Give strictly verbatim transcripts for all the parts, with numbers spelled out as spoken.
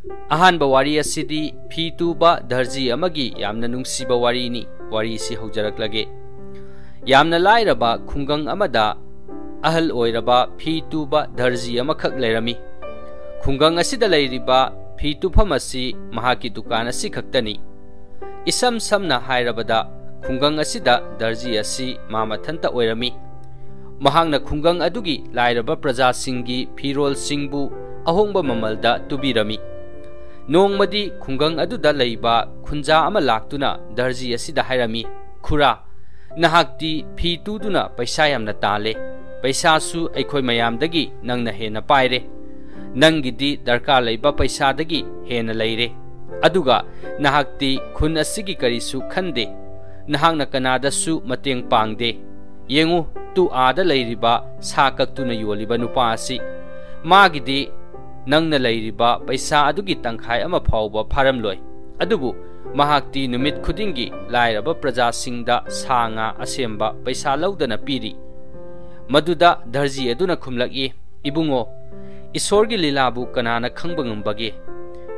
ꯑꯍꯥꯟꯕ ꯋꯥꯔꯤ ꯑꯁꯤꯗꯤ ꯐꯤ ꯇꯨꯕ ꯗꯔꯖꯤ ꯑꯃꯒꯤ ꯌꯥꯝꯅ ꯅꯨꯡꯁꯤꯕ ꯋꯥꯔꯤꯅꯤ꯫ ꯋꯥꯔꯤꯁꯤ ꯍꯧꯖꯔꯛꯂꯒꯦ꯫ ꯌꯥꯝꯅ ꯂꯥꯏꯔꯕ ꯈꯨꯡꯒꯪ ꯑꯃꯗ ꯑꯍꯜ ꯑꯣꯏꯔꯕ ꯐꯤ ꯇꯨꯕ ꯗꯔꯖꯤ ꯑꯃꯈꯛ ꯂꯩꯔꯝꯃꯤ꯫ ꯈꯨꯡꯒꯪ ꯑꯁꯤꯗ ꯂꯩꯔꯤꯕ ꯐꯤ ꯇꯨꯐꯝ ꯑꯁꯤ ꯃꯍꯥꯛꯀꯤ ꯗꯨꯀꯥꯟ ꯑꯁꯤ ꯈꯛꯇꯅꯤ꯫ ꯏꯁꯝ ꯁꯝꯅ ꯍꯥꯏꯔꯕꯗ, ꯈꯨꯡꯒꯪ ꯑꯁꯤꯗ ꯗꯔꯖꯤ ꯑꯁꯤ ꯃꯥ ꯃꯊꯟꯇ ꯑꯣꯏꯔꯝꯃꯤ꯫ ꯃꯍꯥꯛꯅ ꯈꯨꯡꯒꯪ ꯑꯗꯨꯒꯤ ꯂꯥꯏꯔꯕ ꯄ꯭ꯔꯖꯥꯁꯤꯡꯒꯤ ꯐꯤꯔꯣꯜꯁꯤꯡꯕꯨ ꯑꯍꯣꯡꯕ ꯃꯃꯜꯗ ꯇꯨꯕꯤꯔꯝꯃꯤ꯫ ꯅꯣꯡꯃꯗꯤ ꯈꯨꯡꯒꯪ ꯑꯗꯨꯗ ꯂꯩꯕ ꯈꯨꯟꯖꯥ ꯑꯃ ꯂꯥꯛꯇꯨꯅ ꯗꯔꯖꯤ ꯑꯁꯤꯗ ꯍꯥꯏꯔꯝꯃꯤ, "ꯈꯨꯔꯥ, ꯅꯍꯥꯛꯇꯤ ꯐꯤ ꯇꯨꯗꯨꯅ ꯄꯩꯁꯥ ꯌꯥꯝꯅ ꯇꯥꯜꯂꯦ꯫ ꯄꯩꯁꯥꯁꯨ ꯑꯩꯈꯣꯏ ꯃꯌꯥꯝꯗꯒꯤ ꯅꯪꯅ ꯍꯦꯟꯅ ꯄꯥꯏꯔꯦ꯫ ꯅꯪꯒꯤꯗꯤ ꯗꯔꯀꯥꯔ ꯂꯩꯕ ꯄꯩꯁꯥꯗꯒꯤ ꯍꯦꯟꯅ ꯂꯩꯔꯦ꯫ ꯑꯗꯨꯒ ꯅꯍꯥꯛꯇꯤ ꯈꯨꯟ ꯑꯁꯤꯒꯤ ꯀꯔꯤꯁꯨ ꯈꯟꯗꯦ꯫ ꯅꯍꯥꯛꯅ ꯀꯅꯥꯗꯁꯨ ꯃꯇꯦꯡ ꯄꯥꯡꯗꯦ꯫ ꯌꯦꯡꯉꯨ, ꯇꯨ ꯑꯥꯗ ꯂꯩꯔꯤꯕ ꯁꯥ ꯀꯛꯇꯨꯅ ꯌꯣꯜꯂꯤꯕ ꯅꯨꯄꯥ ꯑꯁꯤ꯫ ꯃꯥꯒꯤꯗꯤ ꯅꯪꯅ ꯂꯩꯔꯤꯕ ꯄꯩꯁꯥ ꯑꯗꯨꯒꯤ ꯇꯪꯈꯥꯏ ꯑꯃ ꯐꯥꯎꯕ ꯐꯥꯔꯝꯂꯣꯏ꯫ ꯑꯗꯨꯕꯨ ꯃꯍꯥꯛꯇꯤ ꯅꯨꯃꯤꯠ ꯈꯨꯗꯤꯡꯒꯤ ꯂꯥꯏꯔꯕ ꯄ꯭ꯔꯖꯥꯁꯤꯡꯗ ꯁꯥ ꯉꯥ ꯑꯁꯦꯝꯕ ꯄꯩꯁꯥ ꯂꯧꯗꯅ ꯄꯤꯔꯤ"꯫ ꯃꯗꯨꯗ ꯗꯔꯖꯤ ꯑꯗꯨꯅ ꯈꯨꯝꯂꯛꯏ, "ꯏꯕꯨꯡꯉꯣ, ꯏꯁꯣꯔꯒꯤ ꯂꯤꯂꯥꯕꯨ ꯀꯅꯥꯅ ꯈꯪꯕ ꯉꯝꯕꯒꯦ?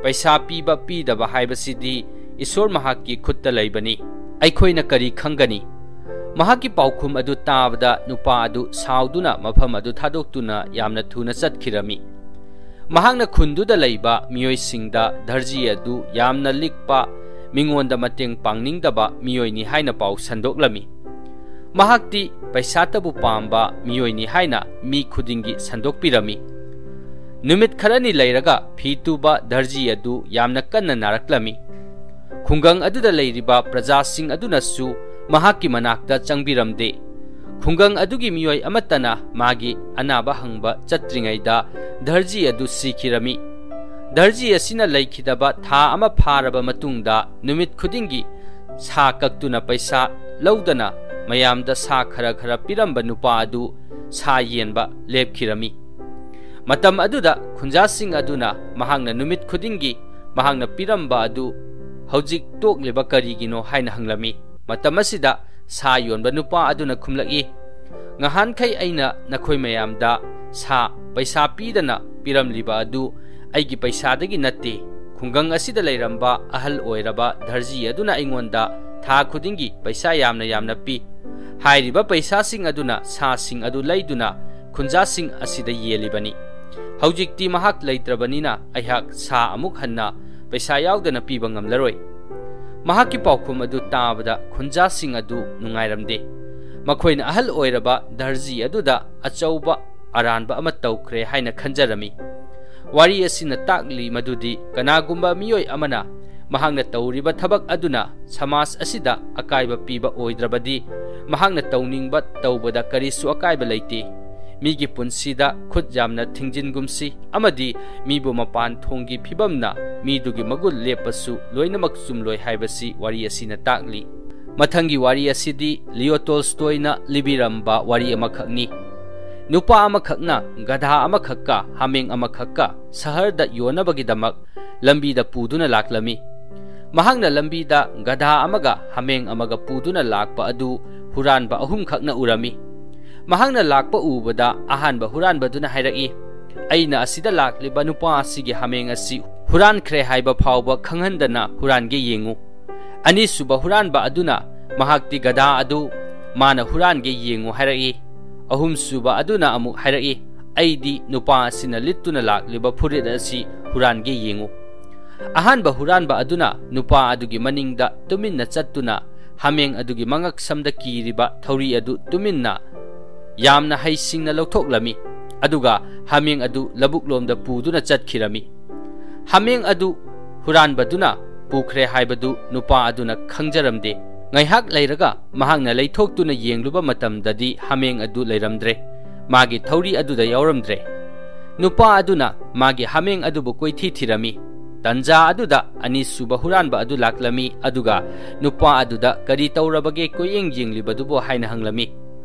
ꯄꯩꯁꯥ ꯄꯤꯕ ꯄꯤꯗꯕ ꯍꯥꯏꯕꯁꯤꯗꯤ ꯏꯁꯣꯔ ꯃꯍꯥꯛꯀꯤ ꯈꯨꯠꯇ ꯂꯩꯕꯅꯤ꯫ ꯑꯩꯈꯣꯏꯅ ꯀꯔꯤ ꯈꯪꯒꯅꯤ?" ꯃꯍꯥꯛꯀꯤ ꯄꯥꯎꯈꯨꯝ ꯑꯗꯨ ꯇꯥꯕꯗ ꯅꯨꯄꯥ ꯑꯗꯨ ꯁꯥꯎꯗꯨꯅ ꯃꯐꯝ ꯑꯗꯨ ꯊꯥꯗꯣꯛꯇꯨꯅ ꯌꯥꯝꯅ ꯊꯨꯅ ꯆꯠꯈꯤꯔꯝꯃꯤ꯫ ꯃꯍꯥꯛꯅ ꯈꯨꯟꯗꯨꯗ ꯂꯩꯕ ꯃꯤꯑꯣꯏꯁꯤꯡꯗ ꯗꯔꯖꯤ ꯑꯗꯨ ꯌꯥꯝꯅ ꯂꯤꯛꯄ, ꯃꯤꯉꯣꯟꯗ ꯃꯇꯦꯡ ꯄꯥꯡꯅꯤꯡꯗꯕ ꯃꯤꯑꯣꯏꯅꯤ ꯍꯥꯏꯅ ꯄꯥꯎ ꯁꯟꯗꯣꯛꯂꯝꯃꯤ꯫ ꯃꯍꯥꯛꯇꯤ ꯄꯩꯁꯥꯇꯕꯨ ꯄꯥꯝꯕ ꯃꯤꯑꯣꯏꯅꯤ ꯍꯥꯏꯅ ꯃꯤ ꯈꯨꯗꯤꯡꯒꯤ ꯁꯟꯗꯣꯛꯄꯤꯔꯝꯃꯤ꯫ ꯅꯨꯃꯤꯠ ꯈꯔꯅꯤ ꯂꯩꯔꯒ ꯐꯤ ꯇꯨꯕ ꯗꯔꯖꯤ ꯑꯗꯨ ꯌꯥꯝꯅ ꯀꯟꯅ ꯅꯥꯔꯛꯂꯝꯃꯤ꯫ ꯈꯨꯡꯒꯪ ꯑꯗꯨꯗ ꯂꯩꯔꯤꯕ ꯄ꯭ꯔꯖꯥꯁꯤꯡ ꯑꯗꯨꯅꯁꯨ ꯃꯍꯥꯛꯀꯤ ꯃꯅꯥꯛꯇ ꯆꯪꯕꯤꯔꯝꯗꯦ꯫ ꯈꯨꯡꯒꯪ ꯑꯗꯨꯒꯤ ꯃꯤꯑꯣꯏ ꯑꯃꯠꯇꯅ ꯃꯥꯒꯤ ꯑꯅꯥꯕ ꯍꯪꯕ ꯆꯠꯇ꯭ꯔꯤꯉꯩꯗ ꯗꯔꯖꯤ ꯑꯗꯨ ꯁꯤꯈꯤꯔꯝꯃꯤ꯫ ꯗꯔꯖꯤ ꯑꯁꯤꯅ ꯂꯩꯈꯤꯗꯕ ꯊꯥ ꯑꯃ ꯐꯥꯔꯕ ꯃꯇꯨꯡꯗ ꯅꯨꯃꯤꯠ ꯈꯨꯗꯤꯡꯒꯤ ꯁꯥ ꯀꯛꯇꯨꯅ ꯄꯩꯁꯥ ꯂꯧꯗꯅ ꯃꯌꯥꯝꯗ ꯁꯥ ꯈꯔ ꯈꯔ ꯄꯤꯔꯝꯕ ꯅꯨꯄꯥ ꯑꯗꯨ ꯁꯥ ꯌꯦꯟꯕ ꯂꯦꯞꯈꯤꯔꯝꯃꯤ꯫ ꯃꯇꯝ ꯑꯗꯨꯗ ꯈꯨꯟꯖꯥꯁꯤꯡ ꯑꯗꯨꯅ ꯃꯍꯥꯛꯅ ꯅꯨꯃꯤꯠ ꯈꯨꯗꯤꯡꯒꯤ ꯃꯍꯥꯛꯅ ꯄꯤꯔꯝꯕ ꯑꯗꯨ ꯍꯧꯖꯤꯛ ꯇꯣꯛꯂꯤꯕ ꯀꯔꯤꯒꯤꯅꯣ ꯍꯥꯏꯅ ꯍꯪꯂꯝꯃꯤ꯫ ꯃꯇꯝ ꯑꯁꯤꯗ ꯁꯥ ꯌꯣꯟꯕ ꯅꯨꯄꯥ ꯑꯗꯨꯅ ꯈꯨꯝꯂꯛꯏ, "ꯉꯍꯥꯟꯈꯩ ꯑꯩꯅ ꯅꯈꯣꯏ ꯃꯌꯥꯝꯗ ꯁꯥ ꯄꯩꯁꯥ ꯄꯤꯗꯅ ꯄꯤꯔꯝꯂꯤꯕ ꯑꯗꯨ ꯑꯩꯒꯤ ꯄꯩꯁꯥꯗꯒꯤ ꯅꯠꯇꯦ꯫ ꯈꯨꯡꯒꯪ ꯑꯁꯤꯗ ꯂꯩꯔꯝꯕ ꯑꯍꯜ ꯑꯣꯏꯔꯕ ꯗꯔꯖꯤ ꯑꯗꯨꯅ ꯑꯩꯉꯣꯟꯗ ꯊꯥ ꯈꯨꯗꯤꯡꯒꯤ ꯄꯩꯁꯥ ꯌꯥꯝꯅ ꯌꯥꯝꯅ ꯄꯤ꯫ ꯍꯥꯏꯔꯤꯕ ꯄꯩꯁꯥꯁꯤꯡ ꯑꯗꯨꯅ ꯁꯥꯁꯤꯡ ꯑꯗꯨ ꯂꯩꯗꯨꯅ ꯈꯨꯟꯖꯥꯁꯤꯡ ꯑꯁꯤꯗ ꯌꯦꯜꯂꯤꯕꯅꯤ꯫ ꯍꯧꯖꯤꯛꯇꯤ ꯃꯍꯥꯛ ꯂꯩꯇ꯭ꯔꯕꯅꯤꯅ ꯑꯩꯍꯥꯛ ꯁꯥ ꯑꯃꯨꯛ ꯍꯟꯅ ꯄꯩꯁꯥ ꯌꯥꯎꯗꯅ ꯄꯤꯕ ꯉꯝꯂꯔꯣꯏ꯫ ꯃꯍꯥꯛꯀꯤ ꯄꯥꯎꯈꯨꯝ ꯑꯗꯨ ꯇꯥꯕꯗ ꯈꯨꯟꯖꯥꯁꯤꯡ ꯑꯗꯨ ꯅꯨꯡꯉꯥꯏꯔꯝꯗꯦ꯫ ꯃꯈꯣꯏꯅ ꯑꯍꯜ ꯑꯣꯏꯔꯕ ꯗꯔꯖꯤ ꯑꯗꯨꯗ ꯑꯆꯧꯕ ꯑꯔꯥꯟꯕ ꯑꯃ ꯇꯧꯈ꯭ꯔꯦ ꯍꯥꯏꯅ ꯈꯟꯖꯔꯝꯃꯤ꯫ ꯋꯥꯔꯤ ꯑꯁꯤꯅ ꯇꯥꯛꯂꯤ ꯃꯗꯨꯗꯤ ꯀꯅꯥꯒꯨꯝꯕ ꯃꯤꯑꯣꯏ ꯑꯃꯅ ꯃꯍꯥꯛꯅ ꯇꯧꯔꯤꯕ ꯊꯕꯛ ꯑꯗꯨꯅ ꯁꯃꯥꯖ ꯑꯁꯤꯗ ꯑꯀꯥꯏꯕ ꯄꯤꯕ ꯑꯣꯏꯗ꯭ꯔꯕꯗꯤ ꯃꯍꯥꯛꯅ ꯇꯧꯅꯤꯡꯕ ꯇꯧꯕꯗ ꯀꯔꯤꯁꯨ ꯑꯀꯥꯏꯕ ꯂꯩꯇꯦ꯫ ꯃꯤꯒꯤ ꯄꯨꯟꯁꯤꯗ ꯈꯨꯠ ꯌꯥꯝꯅ ꯊꯤꯡꯖꯤꯟꯒꯨꯝꯁꯤ ꯑꯃꯗꯤ ꯃꯤꯕꯨ ꯃꯄꯥꯟ ꯊꯣꯡꯒꯤ ꯐꯤꯕꯝꯅ ꯃꯤꯗꯨꯒꯤ ꯃꯒꯨꯟ ꯂꯦꯞꯄꯁꯨ ꯂꯣꯏꯅꯃꯛ ꯆꯨꯝꯂꯣꯏ ꯍꯥꯏꯕꯁꯤ ꯋꯥꯔꯤ ꯑꯁꯤꯅ ꯇꯥꯛꯂꯤ꯫ ꯃꯊꯪꯒꯤ ꯋꯥꯔꯤ ꯑꯁꯤꯗꯤ ꯂꯤꯑꯣ ꯇꯣꯜꯁꯇꯣꯏꯅ ꯂꯤꯕꯤꯔꯝꯕ ꯋꯥꯔꯤ ꯑꯃꯈꯛꯅꯤ꯫ ꯅꯨꯄꯥ ꯑꯃꯈꯛꯅ ꯒꯙꯥ ꯑꯃꯈꯛꯀ ꯍꯥꯃꯦꯡ ꯑꯃꯈꯛꯀ ꯁꯍꯔꯗ ꯌꯣꯟꯅꯕꯒꯤꯗꯃꯛ ꯂꯝꯕꯤꯗ ꯄꯨꯗꯨꯅ ꯂꯥꯛꯂꯝꯃꯤ꯫ ꯃꯍꯥꯛꯅ ꯂꯝꯕꯤꯗ ꯒꯙꯥ ꯑꯃꯒ ꯍꯥꯃꯦꯡ ꯑꯃꯒ ꯄꯨꯗꯨꯅ ꯂꯥꯛꯄ ꯑꯗꯨ ꯍꯨꯔꯥꯟꯕ ꯑꯍꯨꯝꯈꯛꯅ ꯎꯔꯝꯃꯤ꯫ ꯃꯍꯥꯛꯅ ꯂꯥꯛꯄ ꯎꯕꯗ ꯑꯍꯥꯟꯕ ꯍꯨꯔꯥꯟꯕꯗꯨꯅ ꯍꯥꯏꯔꯛꯏ, "ꯑꯩꯅ ꯑꯁꯤꯗ ꯂꯥꯛꯂꯤꯕ ꯅꯨꯄꯥ ꯑꯁꯤꯒꯤ ꯍꯥꯃꯦꯡ ꯑꯁꯤ ꯍꯨꯔꯥꯟꯈ꯭ꯔꯦ ꯍꯥꯏꯕ ꯐꯥꯎꯕ ꯈꯪꯍꯟꯗꯅ ꯍꯨꯔꯥꯟꯒꯦ ꯌꯦꯡꯉꯨ꯫" ꯑꯅꯤꯁꯨꯕ ꯍꯨꯔꯥꯟꯕ ꯑꯗꯨꯅ ꯃꯍꯥꯛꯇꯤ ꯒꯙꯥ ꯑꯗꯨ ꯃꯥꯅ ꯍꯨꯔꯥꯟꯒꯦ ꯌꯦꯡꯉꯨ ꯍꯥꯏꯔꯛꯏ꯫ ꯑꯍꯨꯝꯁꯨꯕ ꯑꯗꯨꯅ ꯑꯃꯨꯛ ꯍꯥꯏꯔꯛꯏ, "ꯑꯩꯗꯤ ꯅꯨꯄꯥ ꯑꯁꯤꯅ ꯂꯤꯠꯇꯨꯅ ꯂꯥꯛꯂꯤꯕ ꯐꯨꯔꯤꯠ ꯑꯁꯤ ꯍꯨꯔꯥꯟꯒꯦ ꯌꯦꯡꯉꯨ꯫" ꯑꯍꯥꯟꯕ ꯍꯨꯔꯥꯟꯕ ꯑꯗꯨꯅ ꯅꯨꯄꯥ ꯑꯗꯨꯒꯤ ꯃꯅꯤꯡꯗ ꯇꯨꯃꯤꯟꯅ ꯆꯠꯇꯨꯅ ꯍꯥꯃꯦꯡ ꯑꯗꯨꯒꯤ ꯃꯉꯛꯁꯝꯗ ꯀꯤꯔꯤꯕ ꯊꯧꯔꯤ ꯑꯗꯨ ꯇꯨꯃꯤꯟꯅ ꯌꯥꯝꯅ ꯍꯩꯁꯤꯡꯅ ꯂꯧꯊꯣꯛꯂꯝꯃꯤ, ꯑꯗꯨꯒ ꯍꯥꯃꯦꯡ ꯑꯗꯨ ꯂꯧꯕꯨꯛꯂꯣꯝꯗ ꯄꯨꯗꯨꯅ ꯆꯠꯈꯤꯔꯝꯃꯤ꯫ ꯍꯥꯃꯦꯡ ꯑꯗꯨ ꯍꯨꯔꯥꯟꯕꯗꯨꯅ ꯄꯨꯈ꯭ꯔꯦ ꯍꯥꯏꯕꯗꯨ ꯅꯨꯄꯥ ꯑꯗꯨꯅ ꯈꯪꯖꯔꯝꯗꯦ꯫ ꯉꯥꯏꯍꯥꯛ ꯂꯩꯔꯒ ꯃꯍꯥꯛꯅ ꯂꯩꯊꯣꯛꯇꯨꯅ ꯌꯦꯡꯂꯨꯕ ꯃꯇꯝꯗꯗꯤ ꯍꯥꯃꯦꯡ ꯑꯗꯨ ꯂꯩꯔꯝꯗ꯭ꯔꯦ꯫ ꯃꯥꯒꯤ ꯊꯧꯔꯤ ꯑꯗꯨꯗ ꯌꯥꯎꯔꯝꯗ꯭ꯔꯦ꯫ ꯅꯨꯄꯥ ꯑꯗꯨꯅ ꯃꯥꯒꯤ ꯍꯥꯃꯦꯡ ꯑꯗꯨꯕꯨ ꯀꯣꯏꯊꯤ ꯊꯤꯔꯝꯃꯤ꯫ ꯇꯟꯖꯥ ꯑꯗꯨꯗ ꯑꯅꯤꯁꯨꯕ ꯍꯨꯔꯥꯟꯕ ꯑꯗꯨ ꯂꯥꯛꯂꯝꯃꯤ, ꯑꯗꯨꯒ ꯅꯨꯄꯥ ꯑꯗꯨꯗ ꯀꯔꯤ ꯇꯧꯔꯕꯒꯦ ꯀꯣꯏꯌꯦꯡ ꯌꯦꯡꯂꯤꯕꯗꯨꯕꯨ ꯍꯥꯏꯅ ꯍꯪꯂꯝꯃꯤ꯫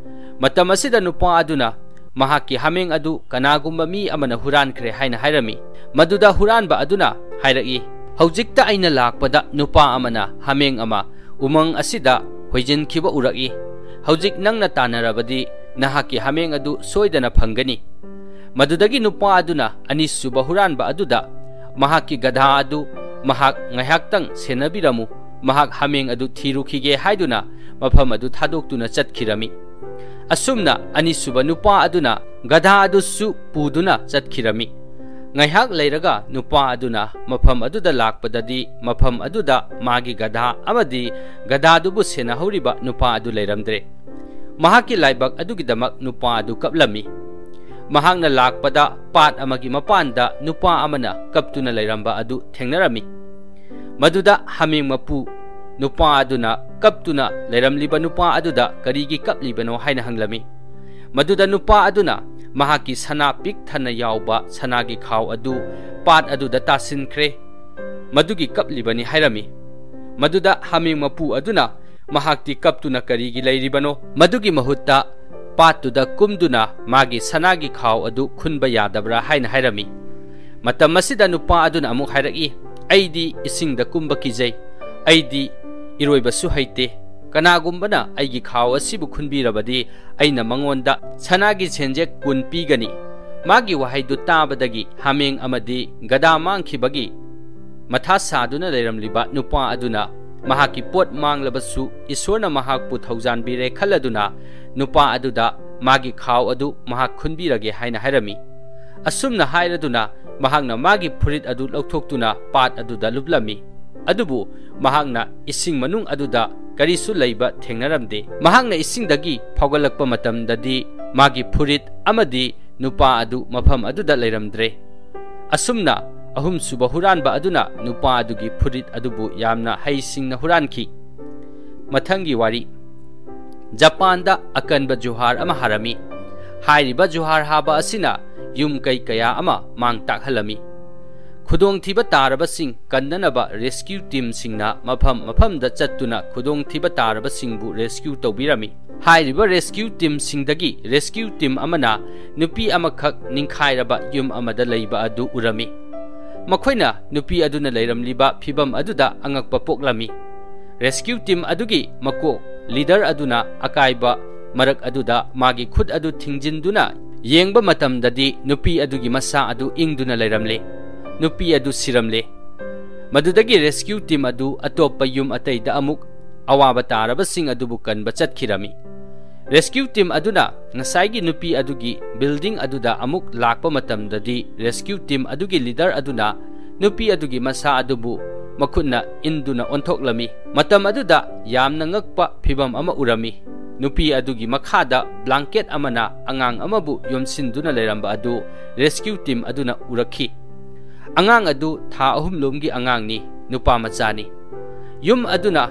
ꯃꯇꯝ ꯑꯁꯤꯗ ꯅꯨꯄꯥ ꯑꯗꯨꯅ ꯃꯍꯥꯛꯀꯤ ꯍꯥꯃꯦꯡ ꯑꯗꯨ ꯀꯅꯥꯒꯨꯝꯕ ꯃꯤ ꯑꯃꯅ ꯍꯨꯔꯥꯟꯈ꯭ꯔꯦ ꯍꯥꯏꯅ ꯍꯥꯏꯔꯝꯃꯤ꯫ ꯃꯗꯨꯗ ꯍꯨꯔꯥꯟꯕ ꯑꯗꯨꯅ ꯍꯥꯏꯔꯛꯏ, "ꯍꯧꯖꯤꯛꯇ ꯑꯩꯅ ꯂꯥꯛꯄꯗ ꯅꯨꯄꯥ ꯑꯃꯅ ꯍꯥꯃꯦꯡ ꯑꯃ ꯎꯃꯪ ꯑꯁꯤꯗ ꯍꯣꯏꯖꯤꯟꯈꯤꯕ ꯎꯔꯛꯏ꯫ ꯍꯧꯖꯤꯛ ꯅꯪꯅ ꯇꯥꯟꯅꯔꯕꯗꯤ ꯅꯍꯥꯛꯀꯤ ꯍꯥꯃꯦꯡ ꯑꯗꯨ ꯁꯣꯏꯗꯅ ꯐꯪꯒꯅꯤ꯫" ꯃꯗꯨꯗꯒꯤ ꯅꯨꯄꯥ ꯑꯗꯨꯅ ꯑꯅꯤꯁꯨꯕ ꯍꯨꯔꯥꯟꯕ ꯑꯗꯨꯗ ꯃꯍꯥꯛꯀꯤ ꯒꯙꯥ ꯑꯗꯨ ꯃꯍꯥꯛ ꯉꯥꯏꯍꯥꯛꯇꯪ ꯁꯦꯟꯅꯕꯤꯔꯝꯃꯨ, ꯃꯍꯥꯛ ꯍꯥꯃꯦꯡ ꯑꯗꯨ ꯊꯤꯔꯨꯈꯤꯒꯦ ꯍꯥꯏꯗꯨꯅ ꯃꯐꯝ ꯑꯗꯨ ꯊꯥꯗꯣꯛꯇꯨꯅ ꯆꯠꯈꯤꯔꯝꯃꯤ꯫ ꯑꯁꯨꯝꯅ ꯑꯅꯤꯁꯨꯕ ꯅꯨꯄꯥ ꯑꯗꯨꯅ ꯒꯙꯥ ꯑꯗꯨꯁꯨ ꯄꯨꯗꯨꯅ ꯆꯠꯈꯤꯔꯝꯃꯤ꯫ ꯉꯥꯏꯍꯥꯛ ꯂꯩꯔꯒ ꯅꯨꯄꯥ ꯑꯗꯨꯅ ꯃꯐꯝ ꯑꯗꯨꯗ ꯂꯥꯛꯄꯗꯗꯤ ꯃꯐꯝ ꯑꯗꯨꯗ ꯃꯥꯒꯤ ꯒꯙꯥ ꯑꯃꯗꯤ ꯒꯙꯥꯗꯨꯕꯨ ꯁꯦꯟꯅꯍꯧꯔꯤꯕ ꯅꯨꯄꯥ ꯑꯗꯨ ꯂꯩꯔꯝꯗ꯭ꯔꯦ꯫ ꯃꯍꯥꯛꯀꯤ ꯂꯥꯏꯕꯛ ꯑꯗꯨꯒꯤꯗꯃꯛ ꯅꯨꯄꯥ ꯑꯗꯨ ꯀꯞꯂꯝꯃꯤ꯫ ꯃꯍꯥꯛꯅ ꯂꯥꯛꯄꯗ ꯄꯥꯠ ꯑꯃꯒꯤ ꯃꯄꯥꯟꯗ ꯅꯨꯄꯥ ꯑꯃꯅ ꯀꯞꯇꯨꯅ ꯂꯩꯔꯝꯕ ꯑꯗꯨ ꯊꯦꯡꯅꯔꯝꯃꯤ꯫ ꯃꯗꯨꯗ ꯍꯥꯃꯦꯡ ꯃꯄꯨ ꯅꯨꯄꯥ ꯑꯗꯨꯅ ꯀꯞꯇꯨꯅ ꯂꯩꯔꯝꯂꯤꯕ ꯅꯨꯄꯥ ꯑꯗꯨꯗ ꯀꯔꯤꯒꯤ ꯀꯞꯂꯤꯕꯅꯣ ꯍꯥꯏꯅ ꯍꯪꯂꯝꯃꯤ꯫ ꯃꯗꯨꯗ ꯅꯨꯄꯥ ꯑꯗꯨꯅ ꯃꯍꯥꯛꯀꯤ ꯁꯅꯥ ꯄꯤꯛ ꯊꯟꯅ ꯌꯥꯎꯕ ꯁꯅꯥꯒꯤ ꯈꯥꯎ ꯑꯗꯨ ꯄꯥꯠ ꯑꯗꯨꯗ ꯇꯥꯁꯤꯟꯈ꯭ꯔꯦ, ꯃꯗꯨꯒꯤ ꯀꯞꯂꯤꯕꯅꯤ ꯍꯥꯏꯔꯝꯃꯤ꯫ ꯃꯗꯨꯗ ꯍꯥꯃꯦꯡ ꯃꯄꯨ ꯑꯗꯨꯅ ꯃꯍꯥꯛꯇꯤ ꯀꯞꯇꯨꯅ ꯀꯔꯤꯒꯤ ꯂꯩꯔꯤꯕꯅꯣ? ꯃꯗꯨꯒꯤ ꯃꯍꯨꯠꯇ ꯄꯥꯠꯇꯨꯗ ꯀꯨꯝꯗꯨꯅ ꯃꯥꯒꯤ ꯁꯅꯥꯒꯤ ꯈꯥꯎ ꯑꯗꯨ ꯈꯨꯟꯕ ꯌꯥꯗꯕ꯭ꯔꯥ ꯍꯥꯏꯅ ꯍꯥꯏꯔꯝꯃꯤ꯫ ꯃꯇꯝ ꯑꯁꯤꯗ ꯅꯨꯄꯥ ꯑꯗꯨꯅ ꯑꯃꯨꯛ ꯍꯥꯏꯔꯛꯏ, "ꯑꯩꯗꯤ ꯏꯁꯤꯡꯗ ꯀꯨꯝꯕ ꯀꯤꯖꯩ, ꯑꯩꯗꯤ ꯏꯔꯣꯏꯕꯁꯨ ꯍꯩꯇꯦ, ꯀꯅꯥꯒꯨꯝꯕꯅ ꯑꯩꯒꯤ ꯈꯥꯎ ꯑꯁꯤꯕꯨ ꯈꯨꯟꯕꯤꯔꯕꯗꯤ ꯑꯩꯅ ꯃꯉꯣꯟꯗ ꯁꯅꯥꯒꯤ ꯁꯦꯟꯖꯦꯛ ꯀꯨꯟ ꯄꯤꯒꯅꯤ"꯫ ꯃꯥꯒꯤ ꯋꯥꯍꯩꯗꯨ ꯇꯥꯕꯗꯒꯤ ꯍꯥꯃꯦꯡ ꯑꯃꯗꯤ ꯒꯗꯥ ꯃꯥꯡꯈꯤꯕꯒꯤ ꯃꯊꯥ ꯁꯥꯗꯨꯅ ꯂꯩꯔꯝꯂꯤꯕ ꯅꯨꯄꯥ ꯑꯗꯨꯅ ꯃꯍꯥꯛꯀꯤ ꯄꯣꯠ ꯃꯥꯡꯂꯕꯁꯨ ꯏꯁꯣꯔꯅ ꯃꯍꯥꯛꯄꯨ ꯊꯧꯖꯥꯟꯕꯤꯔꯦ ꯈꯜꯂꯗꯨꯅ ꯅꯨꯄꯥ ꯑꯗꯨꯗ ꯃꯥꯒꯤ ꯈꯥꯎ ꯑꯗꯨ ꯃꯍꯥꯛ ꯈꯨꯟꯕꯤꯔꯒꯦ ꯍꯥꯏꯅ ꯍꯥꯏꯔꯝꯃꯤ꯫ ꯑꯁꯨꯝꯅ ꯍꯥꯏꯔꯗꯨꯅ ꯃꯍꯥꯛꯅ ꯃꯥꯒꯤ ꯐꯨꯔꯤꯠ ꯑꯗꯨ ꯂꯧꯊꯣꯛꯇꯨꯅ ꯄꯥꯠ ꯑꯗꯨꯗ ꯂꯨꯞꯂꯝꯃꯤ꯫ ꯑꯗꯨꯕꯨ ꯃꯍꯥꯛꯅ ꯏꯁꯤꯡ ꯃꯅꯨꯡ ꯑꯗꯨꯗ ꯀꯔꯤꯁꯨ ꯂꯩꯕ ꯊꯦꯡꯅꯔꯝꯗꯦ꯫ ꯃꯍꯥꯛꯅ ꯏꯁꯤꯡꯗꯒꯤ ꯐꯥꯎꯒꯠꯂꯛꯄ ꯃꯇꯝꯗꯗꯤ ꯃꯥꯒꯤ ꯐꯨꯔꯤꯠ ꯑꯃꯗꯤ ꯅꯨꯄꯥ ꯑꯗꯨ ꯃꯐꯝ ꯑꯗꯨꯗ ꯂꯩꯔꯝꯗ꯭ꯔꯦ꯫ ꯑꯁꯨꯝꯅ ꯑꯍꯨꯝꯁꯨꯕ ꯍꯨꯔꯥꯟꯕ ꯑꯗꯨꯅ ꯅꯨꯄꯥ ꯑꯗꯨꯒꯤ ꯐꯨꯔꯤꯠ ꯑꯗꯨꯕꯨ ꯌꯥꯝꯅ ꯍꯩꯁꯤꯡꯅ ꯍꯨꯔꯥꯟꯈꯤ꯫ ꯃꯊꯪꯒꯤ ꯋꯥꯔꯤ꯫ ꯖꯄꯥꯟꯗ ꯑꯀꯟꯕ ꯖꯨꯍꯥꯔ ꯑꯃ ꯍꯥꯔꯝꯃꯤ꯫ ꯍꯥꯏꯔꯤꯕ ꯖꯨꯍꯥꯔ ꯍꯥꯕ ꯑꯁꯤꯅ ꯌꯨꯝ ꯀꯩ ꯀꯌꯥ ꯑꯃ ꯃꯥꯡ ꯇꯥꯛꯍꯜꯂꯝꯃꯤ꯫ ꯈꯨꯗꯣꯡꯊꯤꯕ ꯇꯥꯔꯕꯁꯤꯡ ꯀꯟꯅꯅꯕ ꯔꯦꯁꯀ꯭ꯌꯨ ꯇꯤꯝꯁꯤꯡꯅ ꯃꯐꯝ ꯃꯐꯝꯗ ꯆꯠꯇꯨꯅ ꯈꯨꯗꯣꯡꯊꯤꯕ ꯇꯥꯔꯕꯁꯤꯡꯕꯨ ꯔꯦꯁꯀ꯭ꯌꯨ ꯇꯧꯕꯤꯔꯝꯃꯤ꯫ ꯍꯥꯏꯔꯤꯕ ꯔꯦꯁꯀ꯭ꯌꯨ ꯇꯤꯝꯁꯤꯡꯗꯒꯤ ꯔꯦꯁꯀ꯭ꯌꯨ ꯇꯤꯝ ꯑꯃꯅ ꯅꯨꯄꯤ ꯑꯃꯈꯛ ꯅꯤꯡꯈꯥꯏꯔꯕ ꯌꯨꯝ ꯑꯃꯗ ꯂꯩꯕ ꯑꯗꯨ ꯎꯔꯝꯃꯤ꯫ ꯃꯈꯣꯏꯅ ꯅꯨꯄꯤ ꯑꯗꯨꯅ ꯂꯩꯔꯝꯂꯤꯕ ꯐꯤꯚꯝ ꯑꯗꯨꯗ ꯑꯉꯛꯄ ꯄꯣꯛꯂꯝꯃꯤ꯫ ꯔꯦꯁꯀ꯭ꯌꯨ ꯇꯤꯝ ꯑꯗꯨꯒꯤ ꯃꯀꯣꯛ ꯂꯤꯗꯔ ꯑꯗꯨꯅ ꯑꯀꯥꯏꯕ ꯃꯔꯛ ꯑꯗꯨꯗ ꯃꯥꯒꯤ ꯈꯨꯠ ꯑꯗꯨ ꯊꯤꯡꯖꯤꯟꯗꯨꯅ ꯌꯦꯡꯕ ꯃꯇꯝꯗꯗꯤ ꯅꯨꯄꯤ ꯑꯗꯨꯒꯤ ꯃꯁꯥ ꯑꯗꯨ ꯏꯪꯗꯨꯅ ꯂꯩꯔꯝꯂꯦ꯫ ꯅꯨꯄꯤ ꯑꯗꯨ ꯁꯤꯔꯝꯂꯦ꯫ ꯃꯗꯨꯗꯒꯤ rescue team ꯑꯗꯨ ꯑꯇꯣꯞꯄ ꯌꯨꯝ ꯑꯇꯩꯗ ꯑꯃꯨꯛ ꯑꯋꯥꯕ ꯇꯥꯔꯕꯁꯤꯡ ꯑꯗꯨꯕꯨ ꯀꯟꯕ ꯆꯠꯈꯤꯔꯝꯃꯤ꯫ Rescue team ꯑꯗꯨꯅ ꯉꯁꯥꯏꯒꯤ ꯅꯨꯄꯤ ꯑꯗꯨꯒꯤ building ꯑꯗꯨꯗ ꯑꯃꯨꯛ ꯂꯥꯛꯄ ꯃꯇꯝꯗꯗꯤ, rescue team ꯑꯗꯨꯒꯤ leader ꯑꯗꯨꯅ ꯅꯨꯄꯤ ꯑꯗꯨꯒꯤ ꯃꯁꯥ ꯑꯗꯨꯕꯨ ꯃꯈꯨꯠꯅ ꯏꯟꯗꯨꯅ ꯑꯣꯟꯊꯣꯛꯂꯝꯃꯤ꯫ ꯃꯇꯝ ꯑꯗꯨꯗ ꯌꯥꯝꯅ ꯉꯛꯄ ꯐꯤꯚꯝ ꯑꯃ ꯎꯔꯝꯃꯤ꯫ ꯅꯨꯄꯤ ꯑꯗꯨꯒꯤ ꯃꯈꯥꯗ blanket ꯑꯃꯅ ꯑꯉꯥꯡ ꯑꯃꯕꯨ ꯌꯣꯝꯁꯤꯟꯗꯨꯅ ꯂꯩꯔꯝꯕ ꯑꯗꯨ rescue team ꯑꯗꯨꯅ ꯎꯔꯛꯈꯤ꯫ ꯑꯉꯥꯡ ꯑꯗꯨ ꯊꯥ ꯑꯍꯨꯝ ꯂꯣꯝꯒꯤ ꯑꯉꯥꯡꯅꯤ, ꯅꯨꯄꯥ ꯃꯆꯥꯅꯤ꯫ ꯌꯨꯝ ꯑꯗꯨꯅ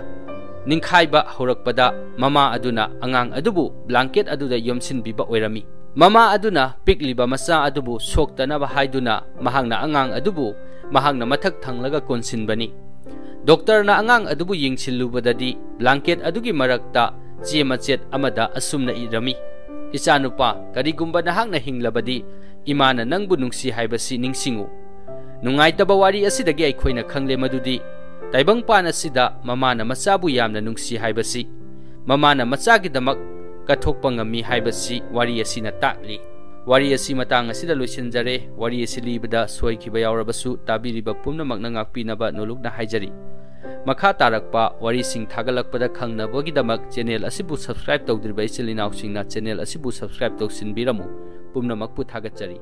ꯅꯤꯡꯈꯥꯏꯕ ꯍꯧꯔꯛꯄꯗ, ꯃꯃꯥ ꯑꯗꯨꯅ ꯑꯉꯥꯡ ꯑꯗꯨꯕꯨ blanket ꯑꯗꯨꯗ ꯌꯣꯝꯁꯤꯟꯕꯤꯕ ꯑꯣꯏꯔꯝꯃꯤ꯫ ꯃꯃꯥ ꯑꯗꯨꯅ ꯄꯤꯛꯂꯤꯕ ꯃꯆꯥ ꯑꯗꯨꯕꯨ ꯁꯣꯛꯇꯅꯕ ꯍꯥꯏꯗꯨꯅ, ꯃꯍꯥꯛꯅ ꯑꯉꯥꯡ ꯑꯗꯨꯕꯨ ꯃꯍꯥꯛꯅ ꯃꯊꯛ ꯊꯪꯂꯒ ꯀꯣꯟꯁꯤꯟꯕꯅꯤ꯫ ꯗꯣꯛꯇꯔꯅ ꯑꯉꯥꯡ ꯑꯗꯨꯕꯨ ꯌꯦꯡꯁꯤꯜꯂꯨꯕꯗꯗꯤ, blanket ꯑꯗꯨꯒꯤ ꯃꯔꯛꯇ ꯆꯦ ꯃꯆꯦꯠ ꯑꯃꯗ ꯑꯁꯨꯝꯅ ꯏꯔꯝꯃꯤ: "ꯏꯆꯥꯅꯨꯄꯥ, ꯀꯔꯤꯒꯨꯝꯕ ꯅꯍꯥꯛꯅ ꯍꯤꯡꯂꯕꯗꯤ, ꯏꯃꯥꯅ ꯅꯪꯕꯨ ꯅꯨꯡꯁꯤ ꯍꯥꯏꯕꯁꯤ ꯅꯤꯡꯁꯤꯡꯉꯨ"꯫ ꯅꯨꯡꯉꯥꯏꯇꯕ ꯋꯥꯔꯤ ꯑꯁꯤꯗꯒꯤ ꯑꯩꯈꯣꯏꯅ ꯈꯪꯂꯦ ꯃꯗꯨꯗꯤ ꯇꯥꯏꯕꯪꯄꯥꯟ ꯑꯁꯤꯗ ꯃꯃꯥꯅ ꯃꯆꯥꯕꯨ ꯌꯥꯝꯅ ꯅꯨꯡꯁꯤ ꯍꯥꯏꯕꯁꯤ, ꯃꯃꯥꯅ ꯃꯆꯥꯒꯤꯗꯃꯛ ꯀꯠꯊꯣꯛꯄ ꯉꯝꯃꯤ ꯍꯥꯏꯕꯁꯤ ꯋꯥꯔꯤ ꯑꯁꯤꯅ ꯇꯥꯛꯂꯤ꯫ ꯋꯥꯔꯤ ꯑꯁꯤ ꯃꯇꯥꯡ ꯑꯁꯤꯗ ꯂꯣꯏꯁꯤꯟꯖꯔꯦ꯫ ꯋꯥꯔꯤ ꯑꯁꯤ ꯂꯤꯕꯗ ꯁꯣꯏꯈꯤꯕ ꯌꯥꯎꯔꯕꯁꯨ, ꯇꯥꯕꯤꯔꯤꯕ ꯄꯨꯝꯅꯃꯛꯅ ꯉꯥꯛꯄꯤꯅꯕ ꯅꯣꯂꯨꯛꯅ ꯍꯥꯏꯖꯔꯤ꯫ ꯃꯈꯥ ꯇꯥꯔꯛꯄ ꯋꯥꯔꯤꯁꯤꯡ ꯊꯥꯒꯠꯂꯛꯄꯗ ꯈꯪꯅꯕꯒꯤꯗꯃꯛ channel ꯑꯁꯤꯕꯨ subscribe ꯇꯧꯗ꯭ꯔꯤꯕ ꯏꯆꯤꯜ ꯏꯅꯥꯎꯁꯤꯡꯅ channel ꯑꯁꯤꯕꯨ subscribe ꯇꯧꯁꯤꯟꯕꯤꯔꯝꯃꯨ꯫ ꯄꯨꯝꯅꯃꯛꯄꯨ ꯊꯥꯒꯠꯆꯔꯤ꯫